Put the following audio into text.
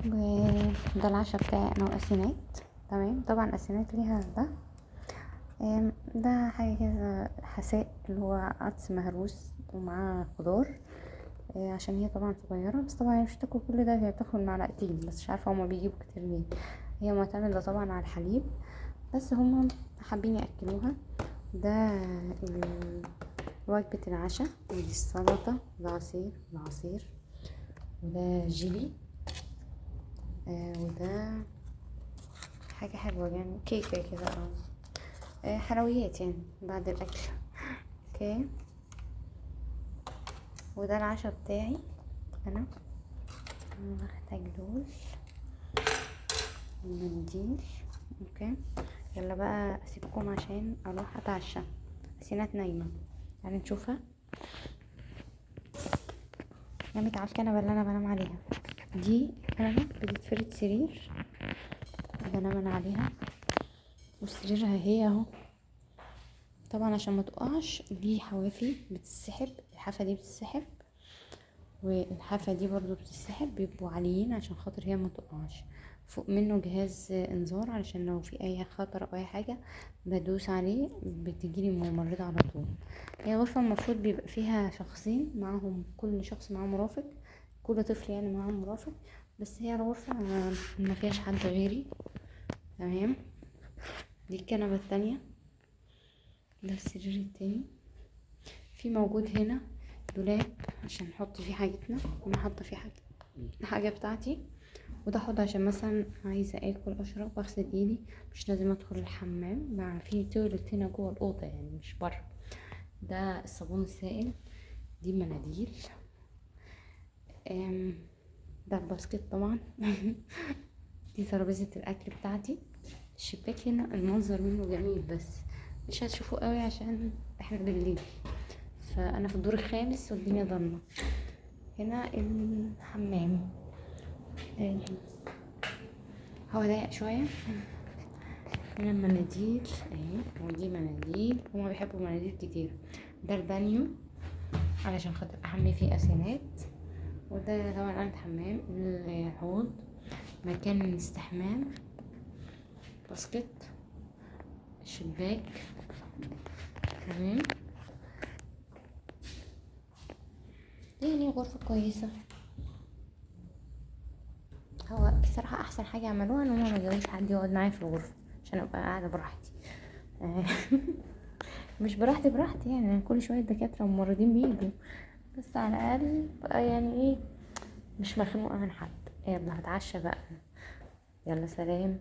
وده العشاء بتاعي انا واسينات. تمام. طبعا اسينات ليها ده، ده حاجة كده حساء اللي هو عدس مهروس ومعاه خضار، عشان هي طبعا صغيرة، بس طبعا هي مش هتاكل كل ده، هي بتاكل معلقتين بس، مش عارفة هما بيجيبوا كتير ليه. هي معتمدة طبعا على الحليب، بس هما حابين يأكلوها. ده وجبة العشاء، ودي السلطة، ده عصير، ده عصير، وده جيلي، وده حاجة حلوة يعني كيكة كده، حلويات يعني بعد الأكل. okay. وده العشاء بتاعي أنا. محتاج دول المنديل. okay، يلا بقى اسيبكم عشان اروح اتعشى. سينات نايمة، تعالي نشوفها. نامت على الكنبة اللي انا بنام عليها دي، كنبة بتتفرد سرير بنام انا عليها، وسريرها هي اهو. طبعا عشان ما تقعش دي حوافي بتتسحب، الحافة دي بتتسحب والحافه دي برضو بتتسحب، بيبقوا عاليين عشان خاطر هي ما تقعش. فوق منه جهاز انذار علشان لو في اي خطر او اي حاجة بدوس عليه بتجيلي الممرضة على طول. هي غرفة المفروض بيبقى فيها شخصين معاهم، كل شخص معاه مرافق، كل طفل يعني معاه مرافق، بس هي الغرفة ما فيهاش حد غيري. تمام. دي الكنبة التانية، ده السرير التاني. في موجود هنا دولاب عشان نحط فيه حاجتنا، وانا حاطه فيه حاجة بتاعتي، وده حوض عشان مثلا عايزه اكل اشرب واغسل ايدي، مش لازم ادخل الحمام، مع في تويلت هنا جوه الاوضة يعني مش بره. ده الصابون السائل، دي مناديل، ده الباسكت طبعا. دي ترابيزة الاكل بتاعتي. الشباك هنا المنظر منه جميل، بس مش هتشوفوه قوي عشان احنا بالليل، فانا في الدور الخامس والدنيا ضلمة. هنا الحمام هو ضيق شوية. هنا المناديل اهي، ودي مناديل، هما بيحبوا مناديل كتير. ده البانيو علشان خاطر احمي فيه اسينات، وده طبعا انا الحمام، الحوض، مكان الاستحمام، باسكت، شباك. تمام، يعني غرفة كويسة. هو بصراحة أحسن حاجة عملوها إن هما ما جابوش حد يقعد معايا في الغرفة عشان أبقى قاعدة براحتي. مش براحتي براحتي يعني، كل شوية الدكاترة والممرضين بيجوا، بس على الأقل بقى يعني إيه، مش مخنوقة من حد. يلا هتعشى بقى، يلا سلام.